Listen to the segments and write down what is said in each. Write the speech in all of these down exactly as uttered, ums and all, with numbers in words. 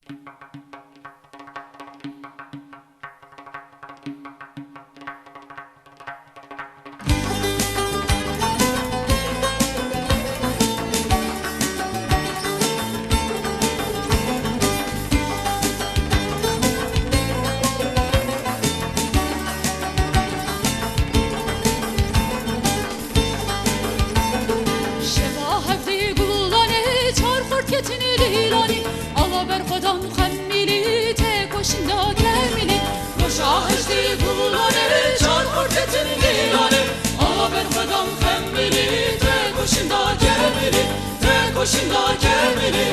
Şeva hevdî gulanê çar xurt ketin dîlanê, ala ber xwe dan xemîlî, tê koşinda kemîlî. Roja hejdê gulanê çar xurt ketin dîlanê, ala ber xwe dan xemîlî, tê koşinda kemîlî, tê koşinda kemîlî.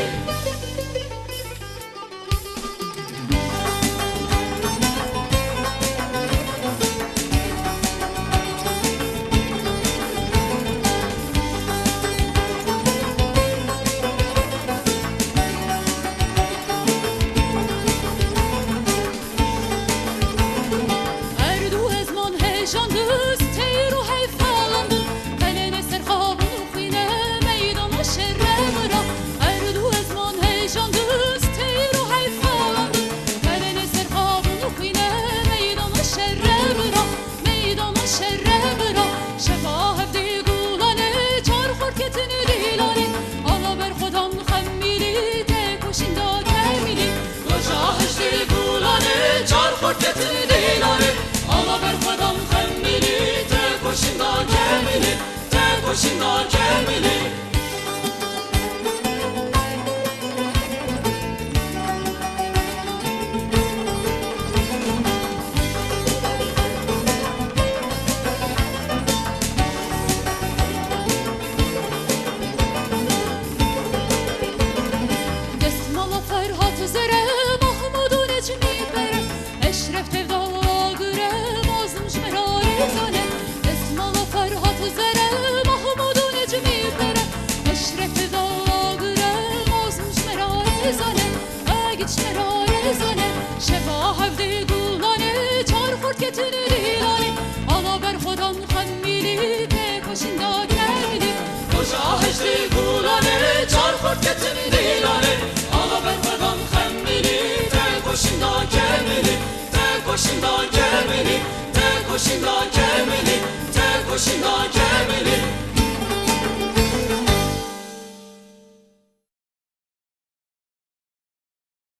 Her du ezman hejandis, teyr û heyfalandin, qelênê ser xabin û xwîne meydana şerre bira. Her du ezman hejandis, teyr û heyfalandin, qelênê ser xabin û xwîne meydana şerre bira. Meydana şerre bira, şeva hevdî gulanê, çar xort ketin dîlanê. Ala ber xwe dan xemîlî, tê koşinda kemîlî. Roja hejdê gulanê, çar xort ketin dîlanê. Ala ber xwe dan xemîlî, tê koşinda kemîlî, tê koşinda kemîlî. Destmala Ferhat Zere, Mahmûd û Necmî Pere, Eşref Tevdala Gure, Mazlûm ji me re rêzane. Destmala Ferhat Zere, Mahmûd û Necmî Pere, Eşref Tevdala Gure, Mazlûm ji me re rêzane. Egît ji me re rêzane. Şeva hevdê gulanê, çar xort ketin dîlanê. Ala ber xwe dan xemîlî, tê koşinda kemîlî. Roja hejdê gulanê, çar xort ketin dîlanê. Ala ber xwe dan xemîlî, tê koşinda kemîlî. Tê koşinda kemîlî, tê koşinda kemîlî, tê koşinda kemîlî.